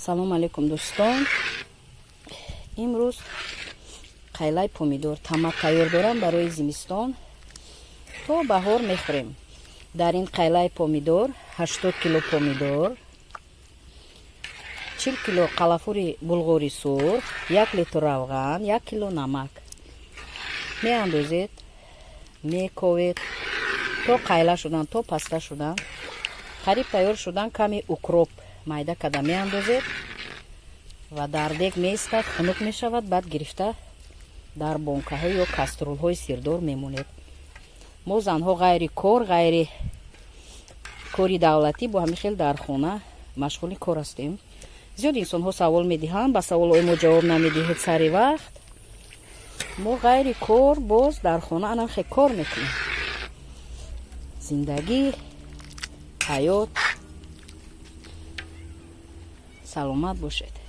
Салом алейкум, дӯстон! Имрӯз қайлаи помидор тамак тайёр дорам барои зимистон, то баҳор мехӯрем. Дар ин қайлаи помидор 80 кило помидор, 40 кило қалафури булғори сурх, 1 литр равған, 1 кило намак меандозед, мековед то қайла шудан, то паста шудан. Қариб тайёр шудан, каме укроп майда када меандозед ва дар дег меистад, хунук мешавад. Баъд гирифта дар бонкаҳо ё каструлҳои сирдор мемонед. Мо занҳо ғайри кор, ғайри кори давлатӣ, бо ҳамин хел дар хона машғули кор ҳастем. Зиёд инсонҳо савол медиҳанд, ба саволҳои мо ҷавоб намедиҳед сари вақт. Мо ғайри кор боз дар хона анам хел кор мекунем. Зиндагӣ, ҳаёт. Саломат бошед.